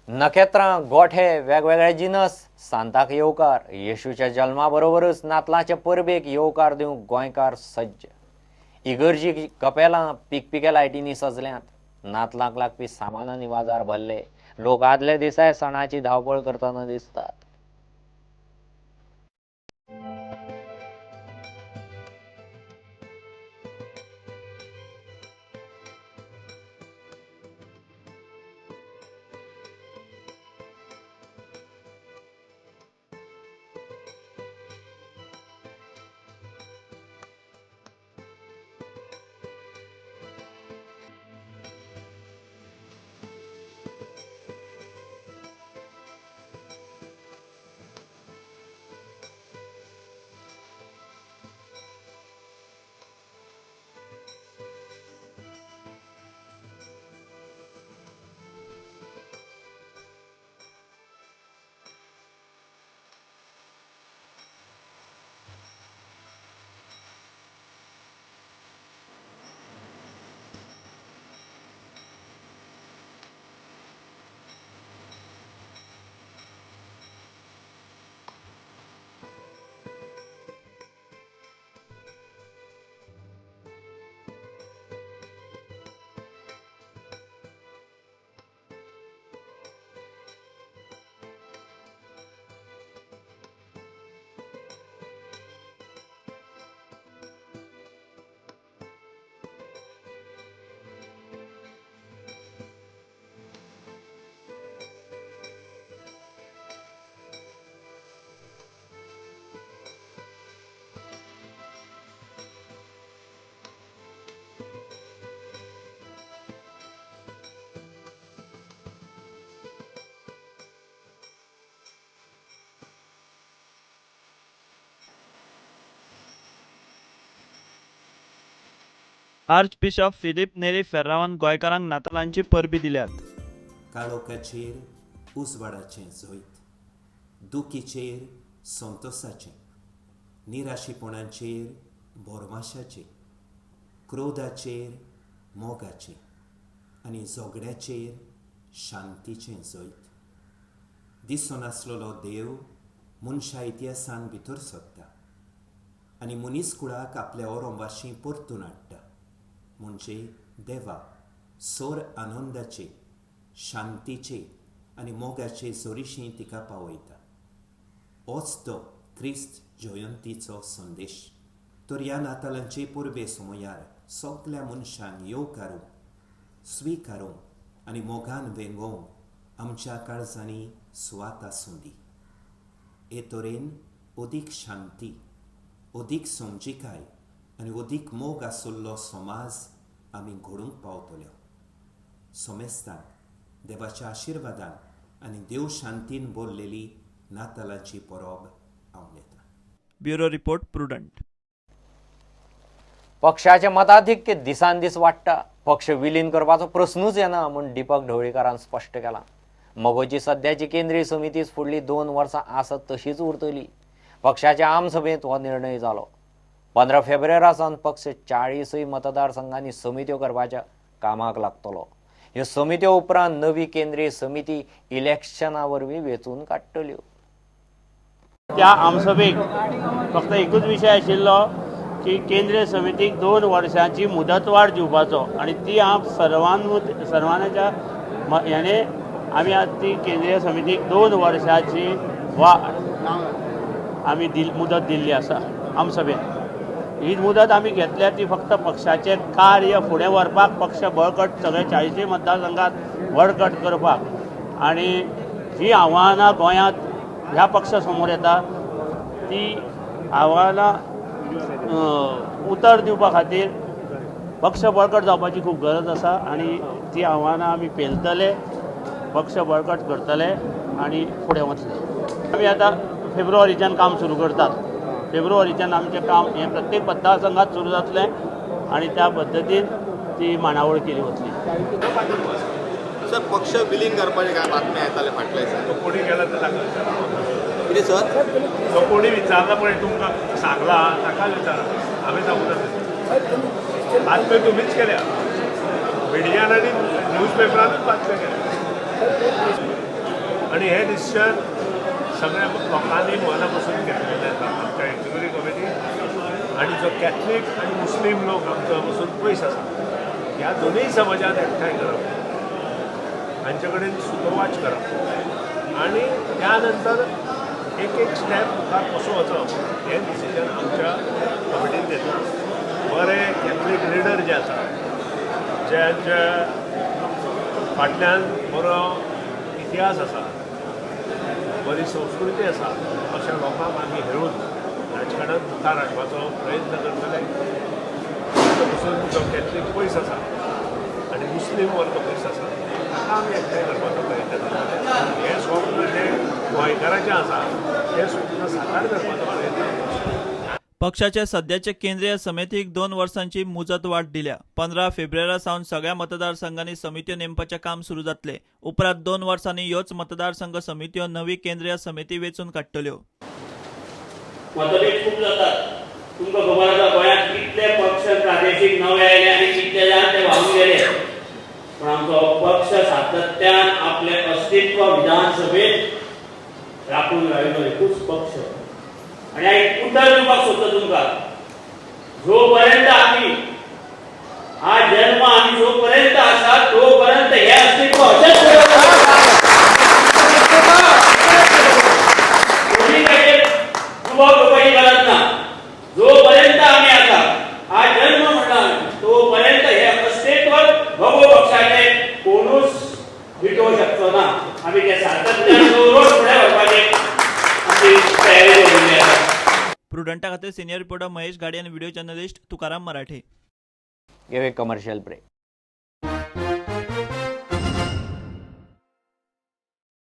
नखेत्रां, गोठे, वेगवेगळे जिनस सांताक येवकार. येशूच्या जल्मा बरोबरच नातलाचे परबेक येवकार दिवंक गोंयकार सज्ज. इगर्जी कपेलां पिकपिके लायटींनी सजल्यांत. नातलांक लागपी सामानांनी बाजार भरले. लोक आदल्या दिसाय सणाची धांवपळ करतना दिसतात. आर्चबिशप फिलीप नेरी फेर्रावान गोंयकारांक नातालांची परबीं दिल्यात. काळोखाचेर उजवाडाचें जैत, दुखीचेर संतोसाचें, निराशीपणाचेर भरमाशाचें, क्रोधाचेर मोगाचें आनी झगड्याचेर शांतीचें जैत. दिसनासलेलो देव मनशा इतिहासान भितर सरता आनी मनीस कुळाक आपल्या ओरंवाशी परतून हाडटा. म्हणजे देवा सोर आनंदाचे, शांतीचे आनी मोगाचे जोरीशी तिका पावयता. होच तो क्रिस्त जयंतीचो संदेश. तर ह्या नातालांचे परबे समयार सगल्या मनशांक येवकारूंक, स्विकारूंक आनी मोगान वेंगोवंक आमच्या काळजांनी सुवात आसूं दी. हे तरेन अदीक शांती, अदीक समजिकाय आनी अदीक मोग आशिल्लो समाज आमी घडोवंक पावतल्यो. सोमेस्तान देवाच्या आशिर्वादान आनी देव शांतीन भरलेली नातालाची परब हांव लेता. Bureau report, Prudent. पक्षाचे मताधिक्य दिसान दीस वाडटा. पक्ष विलीन करपाचो प्रस्नूच येना म्हूण दीपक ढवळीकारान स्पश्ट केला. मगोची सद्याची केंद्रीय समितीच फुडली 2 वर्सां आसत तशीच उरतली. पक्षाच्या आमसभेंत हो निर्णय जालो. 15 फेब्रुवारा सावन पक्ष 40 मतदारसंघांनी समित्यो करपाच्या कामाक लागतलो. ह्यो समित्यो उपरांत नवी केंद्रीय समिती इलेक्शना वरवीं वेंचून काडटल्यो. त्या आमसभेक फक्त एकूच विशय आशिल्लो की केंद्रीय समितीक 2 वर्सांची मुदतवाड दिवपाचो आनी ती सर्वांच्या याने आमी आज ती केंद्रीय समितीक 2 वर्सांची वाड आमी मुदत दिल्ली आसा आमसभेन. ही मुदत आमी घेतल्या ती फक्त पक्षाचें कार्य फुडें व्हरपाक, पक्ष बळकट सगळे 40 मतदारसंघात बळकट करपाक आनी जी आव्हानां गोंयांत ह्या पक्षा समोर येता ती आव्हानां उतर दिवपा खातीर पक्ष बळकट जावपाची खूब गरज आसा आनी ती आव्हानां आमी पेलतले, पक्ष बळकट करतले आनी फुडें वतले. आमी आतां फेब्रुवारीच्यान काम सुरू करतात. फेब्रुवारीच्यान आमचें काम हें प्रत्येक मतदारसंघात सुरू जातलें आनी त्या पद्दतीन ती मांडावळ केली वतली. सर, पक्ष विलीन करपाचे काय बातम्या येताले फाटल्या दिसा? कोणी गेला तर सांगला कितें सर? तो कोणी विचारला पळय तुमकां सांगला ताका विचारा, हांवें सांगूं नासलें. बातम्यो तुमीच केल्या, मिडियान आनी न्यूज पेपरानूच बातम्यो केल्या. आनी हें डिसिजन सगळ्या लोकांनी मना पसून घेतलेलें आसा. आमच्या एक्झिक्युटीव कमिटी आनी जो कॅथलीक आनी मुस्लीम लोक आमच्या पसून पयस आसा ह्या दोनूय समाजान एकठांय करप, हांचे कडेन सुतोवाच करप आनी त्या नंतर एक एक स्टेप मुखार कसो वचप हें डिसिजन आमच्या कमिटीन घेतलां. बरे कॅथलीक लिडर जे आसा, ज्यांच्या फाटल्यान बरो इतिहास आसा, बरी संस्कृती आसा, अशा लोकांक आमी हेळून राजकारणांत मुखार हाडपाचो प्रयत्न करतले. ताच्या पसून जो कॅथलीक पयस आसा आनी मुस्लीम वर्ग पयस आसा ताका आमी एकठांय करपाचो प्रयत्न करतले. हें स्वप्न जें गोंयकाराचें आसा तें स्वप्न साकार करपाचो प्रयत्न करतले. पक्षाचे सद्याचे केंद्रीय समितीक 2 वर्सांची मुजत वाड दिल्या. 15 फेब्रुवारी सावन सगळ्या मतदारसंघांनी समित्यो नेमपाचें काम सुरू जातलें. उपरांत 2 वर्सांनी ह्योच मतदारसंघ समित्यो नवी केंद्रीय समिती वेंचून काडटल्यो. मतभेद खूब जातात. तुमकां खबर आसा गोंयांत कितले पक्ष प्रादेशीक नवे आयले आनी कितले जाण ते व्हांवून गेले, पूण आमचो पक्ष सातत्यान आपलें अस्तित्व विधानसभेत राखून राविल्लो एकूच पक्ष. आनी हांव एक उतर दिवपाक सोदता तुमकां, जोपर्यंत आमी हा जन्म आमी जोपर्यंत आसा तोपर्यंत हें अस्तित्व अशेंच कोणी ताचेर दुबाव घेवपाची गरज ना. जोपर्यंत आमी आसा, हा जन्म म्हणला तोपर्यंत हे अस्तित्व भगवो पक्षाचे कोणूच मिटोवंक शकचो ना. आमी ते सातत्यान दवरून फुडें व्हरपाची आमची तयारी दवरिल्ली आसा. प्रुडंटा खातीर सिनियर रिपोर्टर महेश गाडी आनी व्हिडिओ जर्नलिस्ट तुकाराम मराठे. घेवया कमर्शियल ब्रेक.